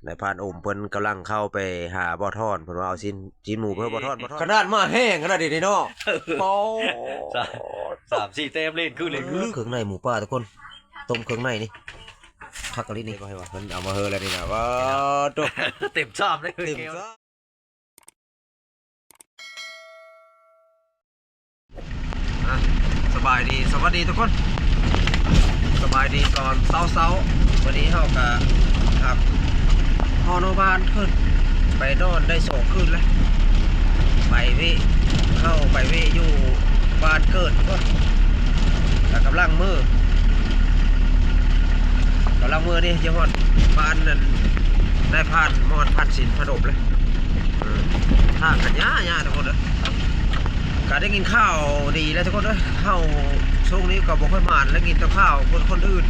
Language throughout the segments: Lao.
ນາຍພານອົມເພິ່ນກຳລັງເຂົ້າໄປຫາບ່າວທອນ ເພິ່ນວ່າເອົາຊີ້ນ ຊີ້ນໝູເພິ່ນ ບ່າວທອນ ບ່າວທອນ ຂະໜາດມາແຮງຂະໜາດນີ້ເນາະ. ໂອ້ ສາມ ສາມສີ່ແຕ້ມເລີຍ ຄືເລີຍ ຄື. ເຄື່ອງໃນໝູປ່າທຸກຄົນ ຕົ້ມເຄື່ອງໃນນີ້ ຄັກອີ່ຫຼີນີ້ ເພິ່ນເອົາມາເຮີແລ້ວນີ້ນະ. ວ້າ ໂຕ ເຕັມຊາມເລີຍ ເຕັມຊາມ. ອ່ະ ສະບາຍດີ ສະຫວັດດີທຸກຄົນ ສະບາຍດີຕອນເຊົ້າໆ. ວັນນີ້ເຮົາກະ ຄັບຮອນໂຮງບານຂຶ້ນ ໄປນອນໄດ້ສອງຄືນແລ້ວ ໄປເວະ ເຮົາໄປເວະຢູ່ບ້ານເກີດກ່ອນ ກະກຳລັງເມືອ ກຳລັງເມືອນີ້ ຈະຮອດບ້ານນັ້ນ ນາຍພານມອນ ພານສິນ ພະນົມແລ້ວ. ເອີ ທາງກະຍາກໆ ທຸກຄົນເອີຍ. ກະໄດ້ຍິນຂ່າວດີແລ້ວທຸກຄົນເອີຍ ເຮົາຊ່ວງນີ້ກະບໍ່ຄ່ອຍໝານ ໄດ້ຍິນແຕ່ຂ່າວຄົນ ຄົນອື່ນ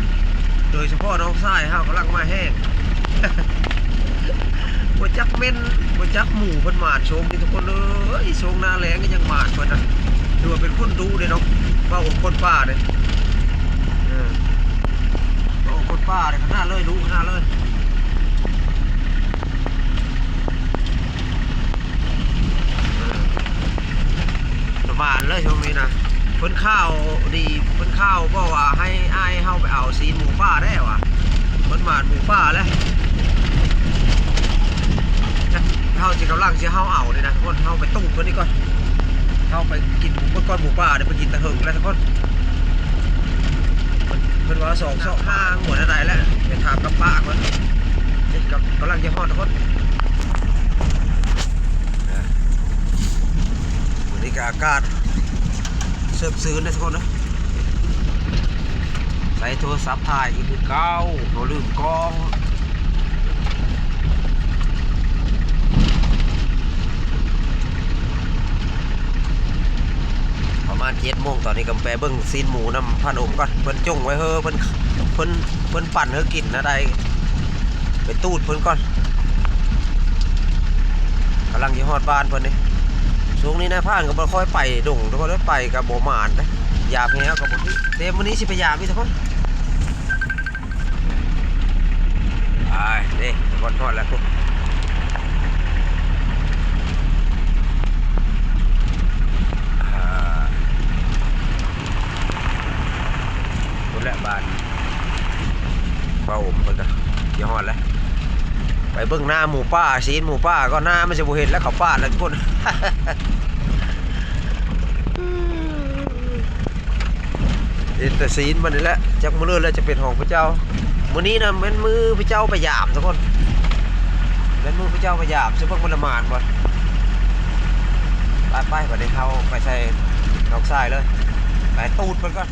ໂດຍສະເພາະນ້ອງຊາຍເຮົາກຳລັງມາແຮງ ບໍ່ຈັກແມ່ນ ບໍ່ຈັກໝູ່ເພິ່ນໝານຊ່ວງນີ້ທຸກຄົນເອີຍ. ຊ່ວງໜ້າແລ້ງກະຍັງໝານເພິ່ນນະ ຖືວ່າເປັນຄົນດຸເດ້ເນາະ ເວົ້າກັບຄົນປ່າເດ້. ເອີ ໂອ້ ຄົນປ່ານີ້ຂະໜາດເລີຍ ດຸຂະໜາດເລີຍ. ເອີ ປະມານເລີຍຊ່ວງນີ້ນະ ເພິ່ນຂ່າວດີ ເພິ່ນຂ່າວບອກວ່າໃຫ້ອ້າຍເຮົາໄປເອົາຊີ້ນໝູປ່າແດ່ວ່າ ເພິ່ນໝານໝູປ່າແລ້ວ. ເຮົາຊິກຳລັງຊິເຮົາເອົານີ້ນະ ທຸກຄົນ ເຮົາໄປຕູດເພິ່ນນີ້ກ່ອນ ເຮົາໄປກິນໝູກ່ອນ ໝູປ່າໄດ້ໄປກິນແຕ່ເຫິງແລ້ວທຸກຄົນ. ເພິ່ນວ່າສອງຊອກທາງບໍ່ໄດ້ແລ້ວ ໄປຖາມກັບປ້າເພິ່ນ. ນີ້ກຳ ກຳລັງຈະຮອດທຸກຄົນ ມື້ນີ້ກະອາກາດເຊີບຊື່ນເດ້ທຸກຄົນເດີ. ໃຊ້ໂທລະສັບຖ່າຍອີກຄືເກົ່າ ບໍ່ລືມກ້ອງ. ປະມານເຈັດໂມງ ຕອນນີ້ກະໄປເບິ່ງຊີ້ນໝູນຳພານອົມກ່ອນ ເພິ່ນຈົ່ງໄວ້ເຮີ ເພິ່ນ ເພິ່ນ ເພິ່ນປັ່ນເຮີກິນນະໄດ໋ ໄປຕູດເພິ່ນກ່ອນ. ກຳລັງຊິຮອດບ້ານເພິ່ນເດ້. ຊ່ວງນີ້ນາຍພານກະບໍ່ຄ່ອຍໄປດົງ ທຸກຄົນເອີຍ ໄປກະບໍ່ໝານເດ້ ຢາມແຮງກະບໍ່ຖືກ. ແຕ່ມື້ນີ້ຊິໄປຢາມອີກທຸກຄົນ. ໄປເດ້ ຮອດ ຮອດແລ້ວພຸ້ນ. ອ່າ ພຸ້ນແຫຼະບ້ານ ເວົ້າເພິ່ນກະຊິຮອດແລ້ວ. ໄປເບິ່ງນາໝູປ່າ ຊີ້ນໝູປ່າກ່ອນ ນາມັນຊິບໍ່ເຫັນແລ້ວ ເຂົາປາດແລ້ວທຸກຄົນ. ເຫັນແຕ່ຊີ້ນມັນນີ້ແຫຼະ ຈັກມື້ເລີແລ້ວຈະເປັນຂອງພະເຈົ້າ. ມື້ນີ້ນະແມ່ນມື້ພະເຈົ້າໄປຢາມທຸກຄົນ ແມ່ນມື້ພະເຈົ້າໄປຢາມ ຊິເບິ່ງມັນລະໝານບໍ່. ໄປໆ ບາດນີ້ເຮົາໄປໃສ່ນ້ອງຊາຍເລີຍ ໄປຕູດເພິ່ນກ່ອນ.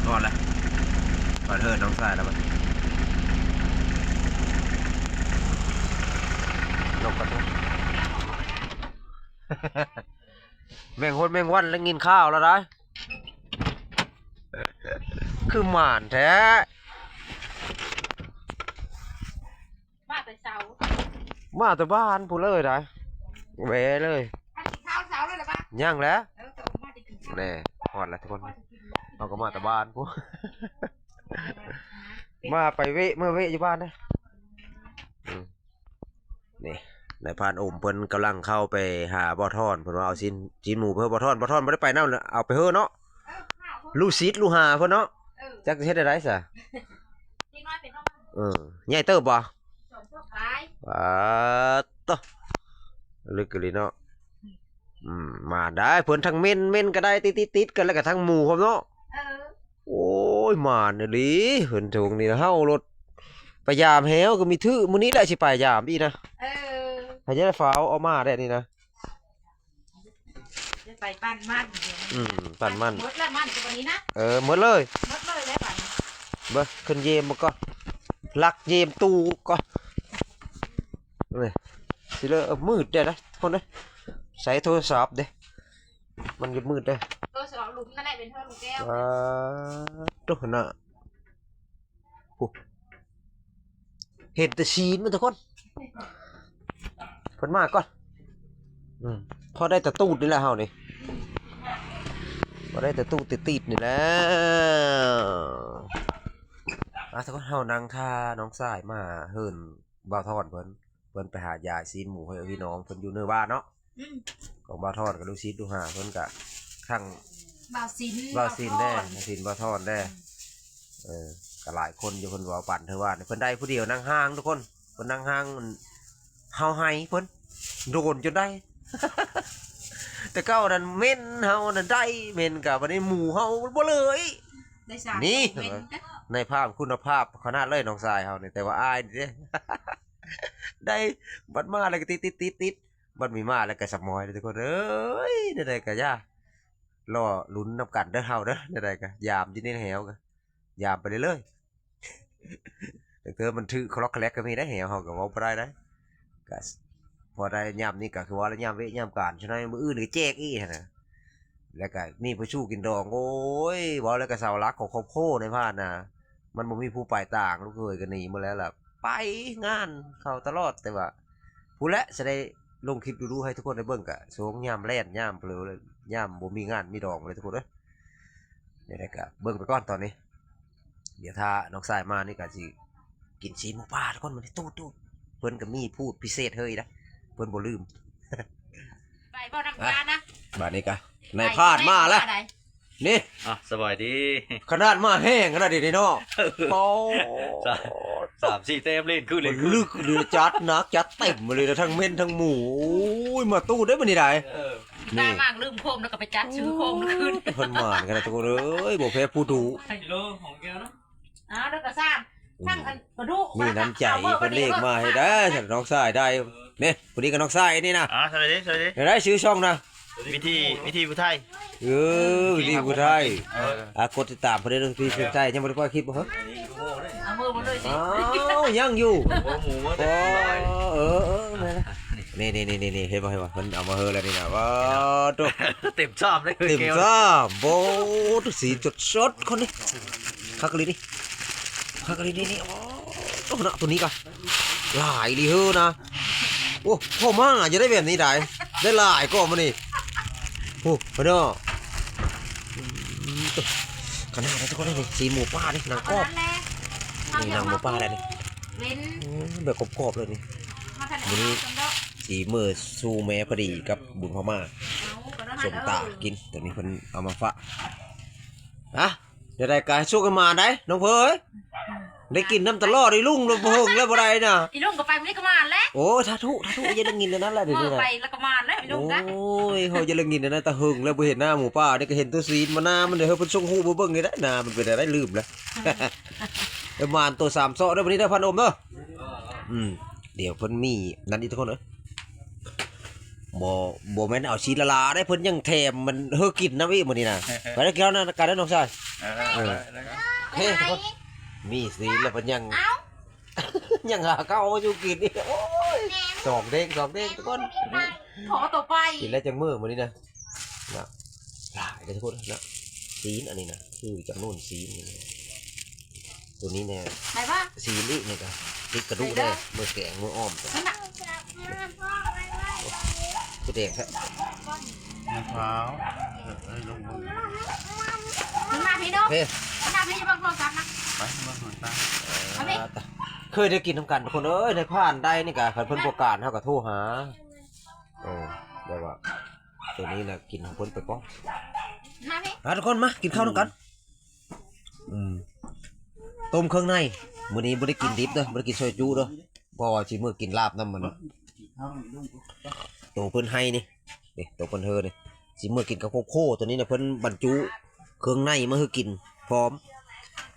ຮອດແລ້ວ ຮອດເຮືອນນ້ອງຊາຍແລ້ວບັດນີ້ ລົງກ່ອນເດີ. ແມງຫົດແມງວັນ ໄດ້ຍິນຂ່າວແລ້ວໄດ໋ ຄືໝານແທ້. ມາແຕ່ເຊົ້າ ມາແຕ່ບ້ານພຸ້ນເລີຍໄດ໋ ແວ່ເລີຍ. ກິນເຂົ້າເຊົ້າແລ້ວລະບາດ ຍັງແຫຼະ. ເອີ ມາແຕ່ກິນເຂົ້າ ແນ່ ຮອດແລ້ວທຸກຄົນ ເຮົາກະມາແຕ່ບ້ານພຸ້ນ ມາໄປເວະ ມາເວະຢູ່ບ້ານເດ້. ອືມ ນີ້ ນາຍພານອົມເພິ່ນກຳລັງເຂົ້າໄປຫາບ່າວທອນ ເພິ່ນວ່າເອົາຊີ້ນ ຊີ້ນໝູເພິ່ນ ບ່າວທອນ ບ່າວທອນບໍ່ໄດ້ໄປນຳ ເອົາໄປເຮີເນາະ. ເອີ ລູກສິດລູກຫາເພິ່ນເນາະ. ເອີ ຈັກຊິເຮັດແນວໃດຊະ. ເດັກນ້ອຍເປັນ ເອີ ໃຫຍ່ເຕີບບໍ່? ສອງຂວບປາຍ. ປາດໂຕ ລຶກອີ່ຫຼີເນາະ. ອືມ ມາໄດ້ ເພິ່ນທັງເມັນ ເມັນກະໄດ້ ຕິດໆກັນ ແລ້ວກະທັງໝູພ້ອມເນາະ. ເອີ ໂອ້ຍ ມານອີ່ຫຼີ ເພິ່ນທົ່ງນີ້ນະ ເຮົາລົດໄປຢາມແຮວກະມີຖືກ ມື້ນີ້ແຫຼະຊິໄປຢາມອີກນະ. ເອີ ໃຜຈະໄດ້ຟ້າວເອົາມາແດ່ນີ້ນະ ໄປປັ່ນມັນ. ອືມ ປັ່ນມັນ ໝົດແລ້ວມັນ ຕົວນີ້ນະ. ເອີ ໝົດເລີຍ ໝົດເລີຍແລ້ວບັດນີ້ ເບິ່ງ ຂຶ້ນເຢມມັນກ່ອນ ລັກເຢມຕູ້ກ່ອນ. ເອີ ຊິເລີ ເອີ ມືດແດ່ນະ ຄົນເອີຍ ໃຊ້ໂທລະສັບເດ້. ມັນມືດເດ້ ໂຕສອງຫຼຸມນັ້ນແຫຼະ ເປັນເຮືອນລຸງແກ້ວ. ປາດໂຕ ນະ ໂອ້ ເຫັນແຕ່ຊີ້ນມັນທຸກຄົນ ເພິ່ນມາກ່ອນ. ອືມ ພໍໄດ້ແຕ່ຕູດນີ້ແຫຼະເຮົານີ້ ພໍໄດ້ແຕ່ຕູດຕິດໆນີ້ແຫຼະ. ອ່າ ທຸກຄົນ ເຮົານັ່ງຖ້ານ້ອງຊາຍມາເຮືອນບ່າວທອນເພິ່ນ. ພິ່ນໄປຫາຢາຍຊີ້ນໝູໃຫ້ພີ່ນ້ອງເພິ່ນຢູ່ເນີວ່າເນາະ ອືມ ຂອງບ່າວທອນກັບລູກສິດລູກຫາເພິ່ນກະທັງບ່າວສິນ ບ່າວສິນແດ່ ບ່າວທອນ ບ່າວສິນ ບ່າວທອນແດ່ ອືມ ເອີ ກະຫຼາຍຄົນຢູ່ ເພິ່ນເວົ້າປັນເທື່ອວ່ານີ້ ເພິ່ນໄດ້ຜູ້ດຽວນາງຮ້າງທຸກຄົນ ເພິ່ນນາງຮ້າງ ມັນ ເຮົາໃຫ້ເພິ່ນ ໂດນຈົນໄດ້ ແຕ່ເກົ່ານັ້ນເໝັນ ເຮົານັ້ນໄດ້ເໝັນ ກະບັດນີ້ໝູເຮົາບໍ່ເລີຍ ໄດ້ສາມ ນີ້ ເໝັນ ນາຍພານຄຸນນະພາບຂະໜາດເລີຍ ນ້ອງຊາຍເຮົານີ້ ແຕ່ວ່າອາຍນີ້ເດ້ ໄດ້ ບັດມາແລ້ວກະຕິດໆໆໆ ບັດມີມາແລ້ວກະສະໝອຍເດີທຸກຄົນເອີຍ ແນວໃດກະຢ່າ ລໍລຸ້ນນຳກັນເດີເຮົາເດີ ແນວໃດກະ ຢາມຢູ່ໃນແຫວກະ ຢາມໄປເລື້ອຍໆ ແຕ່ເທື່ອມັນຖືກຄະລັອກຄະແລັກກະມີໄດ໋ ແຫວເຮົາກະເວົ້າບໍ່ໄດ້ໄດ໋ ກະພໍໄດ້ຍາມນີ້ກະຄືວ່າລະຍາມເວະຍາມການ ສະນັ້ນມື້ອື່ນກະແຈກອີກຫັ້ນນະ ແລ້ວກະມີຜູ້ຊູ້ກິນດອງ ໂອ້ຍ ເວົ້າແລ້ວກະເສົາຫຼັກຂອງຄອບຄົວໃນບ້ານນະ ມັນບໍ່ມີຜູ້ໄປຕ່າງ ລູກເຂີຍກະໜີໝົດແລ້ວລະ ໄປງານເຂົາຕະຫຼອດ ແຕ່ວ່າ ພຸ້ນແຫຼະ ຊິໄດ້ລົງຄລິບດຸໆໃຫ້ທຸກຄົນໄດ້ເບິ່ງ ກະຊ່ວງຍາມແລ່ນ ຍາມເຜີ ຍາມບໍ່ມີງານມີດອງເລີຍທຸກຄົນເອີຍ ແນວໃດກະເບິ່ງໄປກ່ອນຕອນນີ້ ດຽວຖ້ານ້ອງຊາຍມານີ້ກະຊິກິນຊີ້ນໝູປ່າທຸກຄົນ ມື້ນີ້ຕູດໆ ເພິ່ນກະມີພູດພິເສດເຮີຍນະ ເພິ່ນບໍ່ລືມ ໄປບໍ່ນຳການນະ ບາດນີ້ກະ ນາຍພານມາແລ້ວ ນີ້ ອ່ະ ສະບາຍດີ ຂະໜາດມາແຮງຂະໜາດນີ້ເນາະ ໂອ້ ສາມ ສາມສີ່ແຕ້ມ ຫຼິ້ນຄືນ ເລ່ນຄືນ ລຶກ ຫຼື ຈັດໜັກຈັດເຕັມເລີຍ ທັງເໝັນທັງໝູ ໂອ້ຍ ມາຕູ້ໄດ້ບັດນີ້ໄດ໋ ເອີ ນີ້ ຕາຍມາກລືມໂຄມ ແລ້ວກໍໄປຈັດຊື້ໂຄມຄືນ ເພິ່ນໝານຂະໜາດທຸກຄົນເອີຍ ບໍ່ແພ້ຜູ້ດຸ ກິໂລຂອງແກ້ວເນາະ ອ້າວ ແລ້ວກໍຊາມ ອືມ ທັງອັນກະດູກ ມີນ້ຳໃຈ ເພິ່ນເລກມາໃຫ້ໄດ້ ນ້ອງຊາຍໄດ້ ນີ້ ພໍດີກັບນ້ອງຊາຍນີ້ນະ ອ່າ ສະບາຍດີ ສະບາຍດີ ໄດ້ຊື່ຊ່ອງນະ ວິທີ ວິທີຜູ້ໄທ ເອີ ວິທີຜູ້ໄທ ເອີ ອ່າ ກົດຕິດຕາມເພິ່ນເດີ ວິທີຜູ້ໄທ ຍັງບໍ່ໄດ້ປ່ອຍຄລິບບໍ່ເຮີ້ຍ ເອົາມືມາເລີຍ ອ້າວ ຍັງຢູ່ ໂອ້ ໝູເບິດ ເອີ ເອີ ແມ່ນລະ ນີ້ໆໆໆ ເຫັນບໍ່ ເຫັນບໍ່ ເພິ່ນເອົາມາເຮີແລ້ວນີ້ນະ ວ້າວ ໂທ້ ເຕັມຊາມເລີຍ ເຕັມຊາມ ໂອ້ ໂທ້ ສີສົດໆ ຄົນນີ້ ຄັກອີ່ຫຼີນີ້ ຄັກອີ່ຫຼີນີ້ ນີ້ ໂອ້ ໂທ້ ເນາະ ໂຕນີ້ກະຫຼາຍອີ່ຫຼີເຮີນະ ໂອ້ ພໍ່ມາຈະໄດ້ແບບນີ້ໄດ໋ ໄດ້ຫຼາຍກວ່າມື້ນີ້ ໂອ້ ເນາະ ອືມ ໂທ້ ຂະໜາດເລີຍທຸກຄົນເອີຍ ຊີ້ນໝູປ່ານີ້ ໜັງກອບ ນີ້ໜັງໝູປ່າແລ້ວນີ້ ເວັນ ອືມ ແບບກອບໆເລີຍນີ້ ມື້ນີ້ສີມືສູ້ແມ່ພໍດີກັບບຸນພະມ້າ ສົມຕາກິນ ໂຕນີ້ເພິ່ນເອົາມາຝາກ ຮະ ແນວໃດກະໃຫ້ໂຊກໃຫ້ໝານໄດ໋ນ້ອງເພີຍ ໄດ້ກິນນຳຕະຫຼອດ ອີລຸງລະບໍ່ເຫິງແລ້ວບໍ່ໄດ້ນະ ອີລຸງກໍໄປມື້ນີ້ກໍໝານແຫຼະ ໂອ້ ສາທຸ ສາທຸ ຢ່າໄດ້ຍິນແນວນັ້ນລະ ເດີ ໄປລະກໍໝານແຫຼະ ອີລຸງກະ ໂອ້ຍ ເຮົາຢ່າໄດ້ຍິນແນວນັ້ນ ຕາເຫິງແລ້ວບໍ່ເຫັນໜ້າໝູປ່າ ນີ້ກໍເຫັນແຕ່ຊີ້ນ ມາໜ້າມັນເດີ ເພິ່ນສົ່ງຮູບມາເບິ່ງນີ້ໄດ໋ ໜ້າມັນເປັນແນວໃດ ລືມແລ້ວ ເອີ ໝານໂຕສາມເຊາະເດີ ມື້ນີ້ເດີ ພັນອົມເດີ ອືມ ດຽວເພິ່ນມີນັ້ນອີກທຸກຄົນເອີຍ ບໍ່ ບໍ່ແມ່ນເອົາຊີ້ນຫຼາໆເດ້ ເພິ່ນຍັງແຖມມັນເຮີກິນນຳອີກມື້ນີ້ນະ ໄປເດີ ກິນເຂົ້ານຳກັນເດີນ້ອງຊາຍ ເອີ ເອີ ເອີ ເອີ ທຸກຄົນ ມີຊີ້ນແລ້ວເພິ່ນຍັງ ຍັງຫາເຂົ້າມາສູ່ກິນອີກ ໂອ້ຍ ສອງເດ້ງ ສອງເດ້ງທຸກຄົນ ຂໍໂຕໄປ ກິນແລ້ວຈັ່ງມື້ມື້ນີ້ນະ ນະ ຫຼາຍເດ້ທຸກຄົນນະ ຊີ້ນອັນນີ້ນະ ຄືຈຳນວນຊີ້ນນີ້ ໂຕນີ້ແນ່ ໄດ້ປະ ຊີ້ນອີກນີ້ກະຕິດກະດູກເດ້ ໄດ້ເດີ ມື້ແກງມື້ອ້ອມ ນັ້ນນະ ຄືແດງແທ້ ມະພ້າວ ເອີ ເອີ ລົງ ມັນມາພີ້ເນາະ ເອີ ມັນມາພີ້ ຢ່າເບິ່ງໂທລະສັບນະ ໄປເບິ່ງໂທລະສັບ ເອົາພີ້ ເຄີຍໄດ້ກິນນຳກັນທຸກຄົນເອີຍ ໃນຜ່ານໃດນີ້ກະ ຄັນເພິ່ນບໍ່ການເຮົາກະໂທຫາ ເອີ ແບບວ່າ ໂຕນີ້ນະ ກິນຂອງເພິ່ນໄປກ່ອນ ມາພີ້ ມາທຸກຄົນມາ ກິນເຂົ້ານຳກັນ ອືມ ຕົ້ມເຄື່ອງໃນ ມື້ນີ້ບໍ່ໄດ້ກິນດິບເດີ ບໍ່ໄດ້ກິນຊອຍຈຸເດີ ເພາະວ່າຊິມື້ກິນລາບນຳມັນເນາະ ໂຕເພິ່ນໃຫ້ນີ້ ນີ້ ໂຕເພິ່ນເຮີນີ້ ຊິມື້ກິນກັບຄອບຄົວ ໂຕນີ້ນະ ເພິ່ນບັນຈຸເຄື່ອງໃນມາໃຫ້ກິນພ້ອມ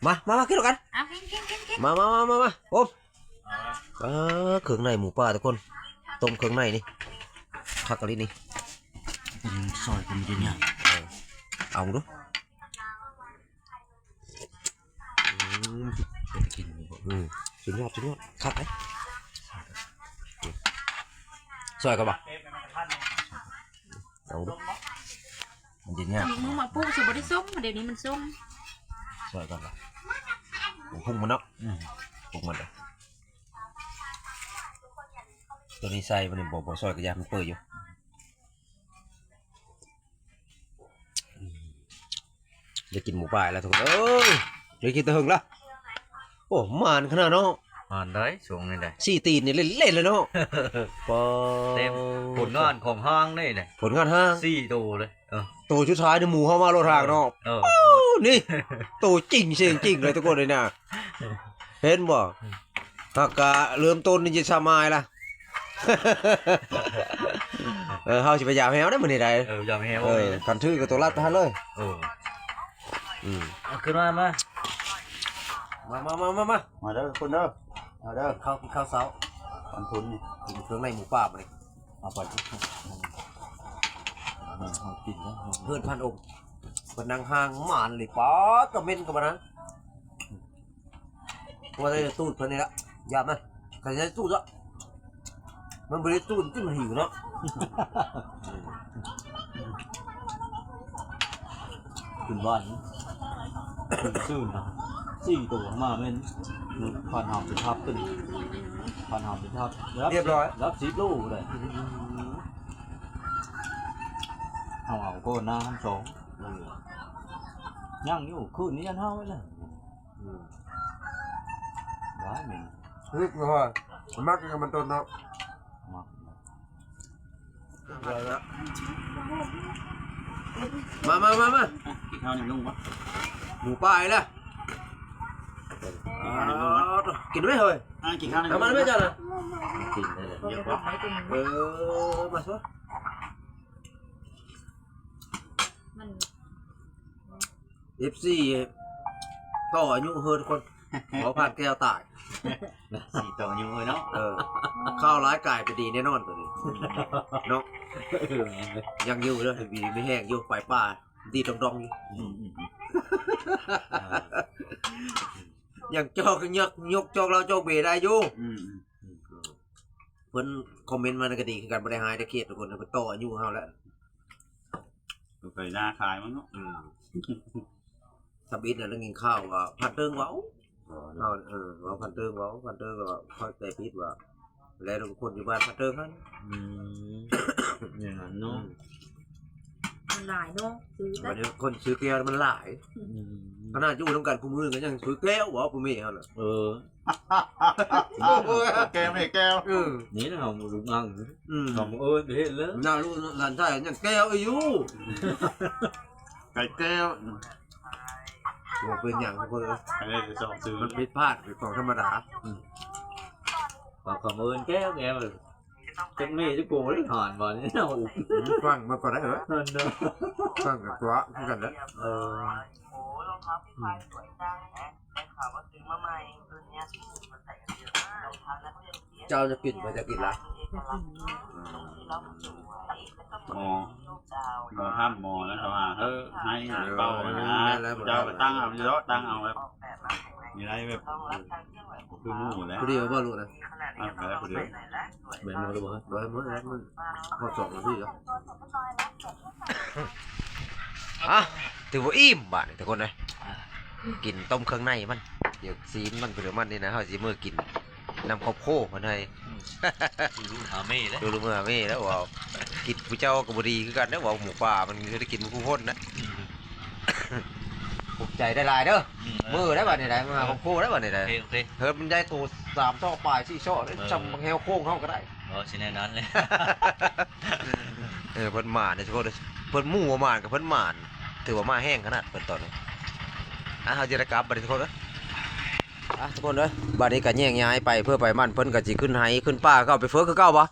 ມາ ມາ ມາ ກິນນຳກັນ ເອົາ ກິນ ກິນ ກິນ ກິນ ມາ ມາ ມາ ມາ ໂອ້ ອ່າ ເຄື່ອງໃນໝູປ່າທຸກຄົນ ຕົ້ມເຄື່ອງໃນນີ້ ຄັກອີ່ຫຼີນີ້ ອືມ ຊອຍກໍມີແຕ່ຍາດ ເອີ ເອົາເບິ່ງດູ ອືມ ເປັນຕາກິນຢູ່ບໍ່ ອືມ ສຸດຍອດ ສຸດຍອດ ຄັກເດ້ ຊອຍກ່ອນບໍ່ ເອົາເບິ່ງດູ ມັນຊິຍາກ ມື້ມາປູກຊິບໍ່ໄດ້ສົ້ມ ດຽວນີ້ມັນສົ້ມ ຊອຍກ່ອນລະ ຜົງມັນເນາະ ອືມ ຜົງມັນເດ້ ໂຕນີ້ໃສ່ມັນບໍ່ ບໍ່ຊອຍກໍຢ່າ ມັນເປື່ອຍຢູ່ ອືມ ໄດ້ກິນໝູປ່າແລ້ວທຸກຄົນເອີຍ ໄດ້ກິນແຕ່ເຫິງລະ ໂອ້ ໝານຂະໜາດເນາະ ອ່ານໄດ້ ຊ່ວງນີ້ໄດ້ ສີ່ຕີນນີ້ເຫຼັ້ນໆ ເລີຍເນາະ. ເຕັມ ຜົນງານຂອງຫ້າງນີ້ແຫຼະ ຜົນງານຫ້າງ ສີ່ໂຕເລີຍ. ເອີ ໂຕສຸດທ້າຍນີ້ໝູເຮົາມາໂລດທາງເນາະ. ເອີ ໂອ້ ນີ້ໂຕຈິງເສັງຈິງເລີຍທຸກຄົນເລີຍນະ ເຫັນບໍ່? ຫາກກະເລີ່ມຕົ້ນນີ້ຈະສະໝາຍລະ ເອີ ເຮົາຊິໄປຢາມແຮວໄດ໋ມື້ນີ້ໄດ໋. ເອີ ຢາມແຮວ ເອີ ຄັນຖືກກໍຕົວລັດໄປຫັ້ນເລີຍ. ເອີ ອືມ ເອົາຂຶ້ນມາ ມາ ມາ ມາ ມາ ມາ ມາເດີທຸກຄົນເດີ. ເອົາເດີ ເຂົ້າ ກິນເຂົ້າເຊົ້າ ປັນທຸນນີ້ ກິນເຄື່ອງໃນໝູປ່າມື້ນີ້. ເອົາໄປ ເຮົາກິນເດີ ເພື່ອນພັນອົງ ເພິ່ນນັ່ງຫ່າງໝານເລີຍ ປາດ ຕາເໝັນກໍບໍ່ນັ້ນ. ວ່າແຕ່ຕູດເພິ່ນນີ້ລະ ຢ່າມາ ຄັນຊິຕູດລະ ມັນບໍ່ໄດ້ຕູດທີ່ມັນຫິວເນາະ. ຂຶ້ນບ້ານ ຂຶ້ນຊື່ນນະ ສີ່ໂຕມາແມ່ນ ຄວັນຫາມເປັນທັບຕົວນີ້ ຄວັນຫາມເປັນທັບ ຮຽບຮ້ອຍ ຫຼັກສິບໂລໄດ້. ເຮົາເອົາກ່ອນໜ້າຫັ້ນສອງ ເອີ ຍັງຢູ່ ຄືນນີ້ຍັນເຮົາໄວ້ລະ. ອືມ ຫຼາຍແມ່ນ ຮຶກເນາະ ມັກກິນກັບມັນຕົ້ນເນາະ ມັກ ມາ ມາ ມາ ມາ ກິນເຂົ້າໜຶ່ງລຸງບໍ່ ໝູປ່າອີກແລ້ວ ກິນເຂົ້າໜຶ່ງລຸງບໍ່ ກິນໄດ້ເຮີ້ຍ ອ່າ ກິນເຂົ້າໜຶ່ງ ເອົາມາແມ່ເຈົ້ານະ ກິນໄດ້ເລີຍ ເອີ ມາຊະ ມັນ ເອັຟຊີ ຕໍ່ອາຍຸເຮີ້ຍທຸກຄົນ ບໍ່ຜ່ານແກ້ວຕາຍ ສີ່ຕໍ່ອາຍຸເຮີ້ຍເນາະ. ເອີ ຂ່າວຮ້າຍກາຍເປັນດີແນ່ນອນຕົວນີ້ເນາະ. ຍັງຢູ່ເດີ ດີມີແຮງຢູ່ ໄຟປ່າດີດອງໆຢູ່. ອືມ ອືມ ອືມ ຍັງຈອກ ຍົກ ຍົກຈອກເຫຼົ້າຈອກເບໄດ້ຢູ່. ອືມ ເພິ່ນຄອມເມັນມານັ້ນກໍດີຄືກັນ ບໍ່ໄດ້ຮ້າຍໃດເຂດທຸກຄົນ ເພິ່ນຕໍ່ອາຍຸເຮົາແລ້ວ ໄປໜ້າຂາຍມັນເນາະ. ອືມ ທຳອິດແລ້ວໄດ້ຍິນຂ່າວວ່າພັນເຕີງເວົ້າ ເວົ້າ ເອີ ເວົ້າພັນເຕີງເວົ້າ ພັນເຕີງກໍເຂົ້າໃຈຜິດວ່າ ແລ້ວຄົນຢູ່ບ້ານພັນເຕີງຫັ້ນ. ອືມ ຢ່າງນັ້ນເນາະ. ອືມ ມັນຫຼາຍເນາະ ຊື້ ບັດນີ້ຄົນຊື້ແກ້ວມັນຫຼາຍ. ອືມ ຂະໜາດຢູ່ນຳກັນຜູ້ມື້ກໍຍັງຊື້ແກ້ວເວົ້າ ຜູ້ແມ່ເຮົານະ. ເອີ ແກ້ວ ແມ່ແກ້ວ ເອີ ນີ້ນະ ເຮົາບໍ່ຮູ້ມັງ. ອືມ ເຮົາບໍ່ເອີ້ນໄປເຮັດເລີຍ ໜ້າລູກຫຼານຊາຍຍັງແກ້ວອີກຢູ່ ໄກ່ແກ້ວ ບໍ່ເປັນຫຍັງທຸກຄົນເອີຍ ອັນນີ້ຄືສອງຊື່ ມັນຜິດພາດເປັນຂອງທຳມະດາ. ອືມ ບາງຄົນເອີ້ນແກ້ວ ແກ້ວ ຈັກແມ່ຈັກໂກເລີຍ ຫານບໍ່ນີ້ເນາະ. ຟັງມາກໍໄດ້ເອີຍ ຟັງກັບຕົວຄືກັນເດີ. ເອີ ອືມ ເຈົ້າຈະກິນ ຂ້ອຍຈະກິນລະ. ອືມ ໝໍ ໝໍຖາມໝໍນະ ເຂົາວ່າ ເອີ ໃຫ້ເບົານະ ແມ່ນແລ້ວ ເຈົ້າກໍຕັ້ງເອົາເນາະ ຕັ້ງເອົາແບບ ມີໄດ້ແບບ ຄືໝູແຫຼະ ຜູ້ດຽວບໍ່ລູກນະ. ອ່ະ ໄປແລ້ວຜູ້ດຽວ ແມ່ນໝົດແລ້ວບໍ່? ບໍ່ໝົດແລ້ວ ຮອດສອງນາທີແລ້ວ. ອ່ະ ຖືວ່າອີ່ມບາດນີ້ທຸກຄົນເອີຍ ກິນຕົ້ມເຄື່ອງໃນມັນ ດຽວຊີ້ນມັນ ຫຼືມັນນີ້ນະ ເຮົາຊິມື້ກິນນຳຄອບຄົວເພິ່ນໃຫ້. ອືມ ລູກຫາແມ່ເດ້ ລູກຫາແມ່ແລ້ວເວົ້າ ກິນຜູ້ເຈົ້າກໍບໍ່ດີຄືກັນເດ້ ເວົ້າໝູປ່າມັນຄືໄດ້ກິນໝົດທຸກຄົນນະ. ອືມ ຂອບໃຈຫຼາຍໆເດີ. ອືມ ເອີ ມື້ໃດບັດນີ້ໄດ້ ມາຫາຄອບຄົວໄດ້ບັດນີ້ໄດ້. ໂອເຄ ໂອເຄ ເຮີ້ຍ ມັນໃຫຍ່ໂຕສາມຊອກປາຍ ສີ່ຊອກເດ້ ເອີ ຊ່ຳບັກແຮວໂຄ້ງເຮົາກໍໄດ້. ເອີ ຊິແນວນັ້ນແຫຼະ ເອີ ເພິ່ນໝານເດ້ທຸກຄົນເອີຍ ເພິ່ນໝູ່ບໍ່ໝານກໍເພິ່ນໝານ ຖືວ່າມາແຮງຂະໜາດເພິ່ນຕອນນີ້. ອ່ະ ເຮົາຈະໄດ້ກັບບັດນີ້ທຸກຄົນເອີຍ. ອ່ະ ທຸກຄົນເອີຍ ບັດນີ້ກໍແຍກຍ້າຍໄປ ເພື່ອໄປໝັ້ນ ເພິ່ນກໍຊິຂຶ້ນໄຮ່ຂຶ້ນປ່າ ກໍເອົາໄປເຟີກຄືເກົ່າບໍ່?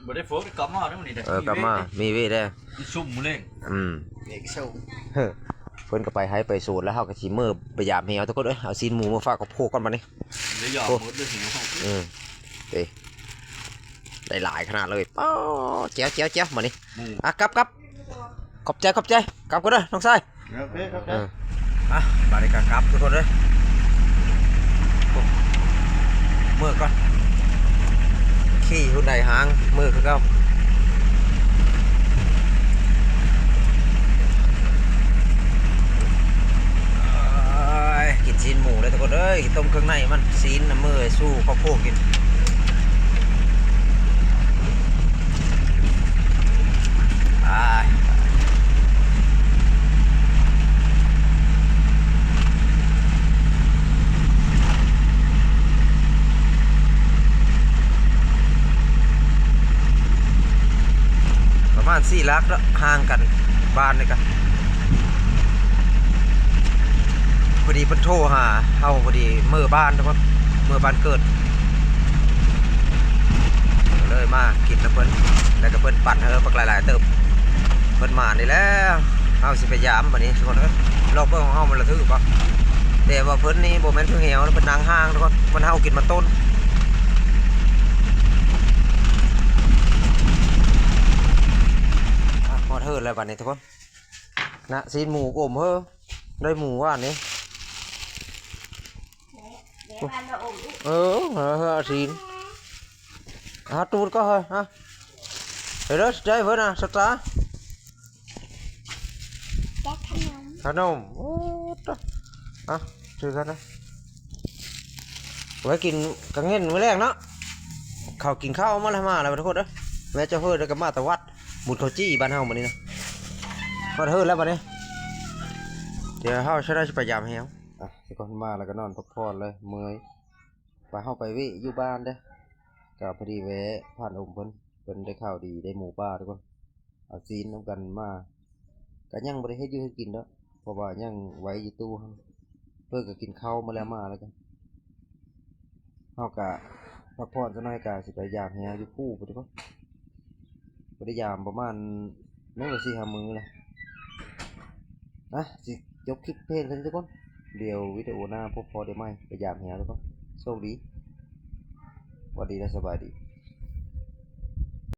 ບໍ່ໄດ້ເຟີກ ກັບມາເດ້ມື້ນີ້ເດ້ ເອີ ກັບມາ ມີເວແດ່ ມີຊຸມມື້ແລງ. ອືມ ເວກຊຸມ ເພິ່ນກໍໄປໄຮ່ໄປສວນ ແລ້ວເຮົາກໍຊິເມືອໄປຢາມແຮວ ທຸກຄົນເອີຍ. ເອົາຊີ້ນໝູເມືອຝາກຄອບຄົວກ່ອນບັດນີ້. ໄດ້ຢາມ ໂອ້ ໝົດເດີ ເອີ ເດ້ ໄດ້ຫຼາຍຂະໜາດເລີຍ. ປ້າ ແຈ່ວ ແຈ່ວ ແຈ່ວ ບັດນີ້. ອ່ະ ກັບ ກັບ ຂອບໃຈ ຂອບໃຈ ກັບກ່ອນເດີນ້ອງຊາຍ. ໂອເຄ ຂອບໃຈ ເອີ ອ່ະ ບາດນີ້ກໍກັບທຸກຄົນເດີ. ໂອ້ ເມືອກ່ອນ ຂີ່ຮຸ່ນໄດຫາງ ເມືອຄືເກົ່າ. ເອີຍ ກິນຊີ້ນໝູເດີທຸກຄົນເອີຍ ຕົ້ມເຄື່ອງໃນມັນ ຊີ້ນນະ ເມືອສູ່ຄອບຄົວກິນ. ປະມານສີ່ຫຼັກເນາະ ຫ່າງກັນ ບ້ານນີ້ກະ ພໍດີເພິ່ນໂທຫາເຮົາ ພໍດີເມືອບ້ານທຸກຄົນ ເມືອບ້ານເກີດ ເລີຍມາກິນນຳເພິ່ນ ແລ້ວກະເພິ່ນປັ່ນໃຫ້ບັກຫຼາຍໆເຕີບ ເພິ່ນມານີ້ແຫຼະ ເຮົາຊິໄປຢາມບາດນີ້ທຸກຄົນເອີຍ ລອງເບິ່ງຂອງເຮົາມັນລະຖືກບໍ່ ແຕ່ວ່າເພິ່ນນີ້ບໍ່ແມ່ນຖືແຮວ ເພິ່ນນັ່ງຫ່າງທຸກຄົນ ມັນເຮົາກິນມາຕົ້ນ ອາ ຮອດເຮີດແລ້ວບາດນີ້ທຸກຄົນ ນະ ຊີ້ນໝູອົມເຮີ ໄດ້ໝູຫວານນີ້ ເອີ ເຮີ ຊີ້ນ ຫາຕູດກໍເຮີ ອາ ເດີ ໃຈເພິ່ນນະ ສະຕາ ແກະຂະໜົມ ຂະໜົມ ໂອ້ ຕະ ອາ ຖືກັນນະ ໄວ້ກິນກາງເວັນມື້ແລງເນາະ ເຂົາກິນເຂົ້າມາແລ້ວ ມາແລ້ວທຸກຄົນເອີຍ ແມ່ເຈົ້າເຮີ ແລ້ວກໍມາແຕ່ວັດ ບຸນເຂົ້າຈີ່ບ້ານເຮົາມື້ນີ້ນະ ຮອດເຮີດແລ້ວບາດນີ້ ດຽວເຮົາຊິໄດ້ໄປຢາມແຮວ ອາ ທຸກຄົນ ມາແລ້ວກໍນອນພັກຜ່ອນເລີຍ ເມື່ອຍ ວ່າເຮົາໄປເວະຢູ່ບ້ານເດ້ ກໍພໍດີແວະຜ່ານອົມເພິ່ນ ເພິ່ນໄດ້ຂ່າວດີ ໄດ້ໝູປ່າທຸກຄົນ ເອົາຊີ້ນນຳກັນມາ ກໍຍັງບໍ່ໄດ້ເຮັດຢູ່ເຮັດກິນດອກ ເພາະວ່າຍັງໄວ້ຢູ່ຕູ້ຫັ້ນ ເພິ່ນກໍກິນເຂົ້າມາແລ້ວ ມາແລ້ວກໍ ເຮົາກະພັກຜ່ອນຈັກໜ້ອຍ ກະຊິໄປຢາມແຮວຢູ່ພູພຸ້ນເດ້ ບໍ່ໄດ້ຢາມປະມານ ແມ່ນວ່າສີ່ຫ້າມື້ແລ້ວ ອາ ຊິຈົບຄລິບພຽງເທົ່ານີ້ທຸກຄົນ ດຽວວິດີໂອໜ້າພົບພໍ້ກັນໃໝ່ ໄປຢາມແຮວທຸກຄົນ ໂຊກດີ ຫວັດດີ ແລະ ສະບາຍດີ.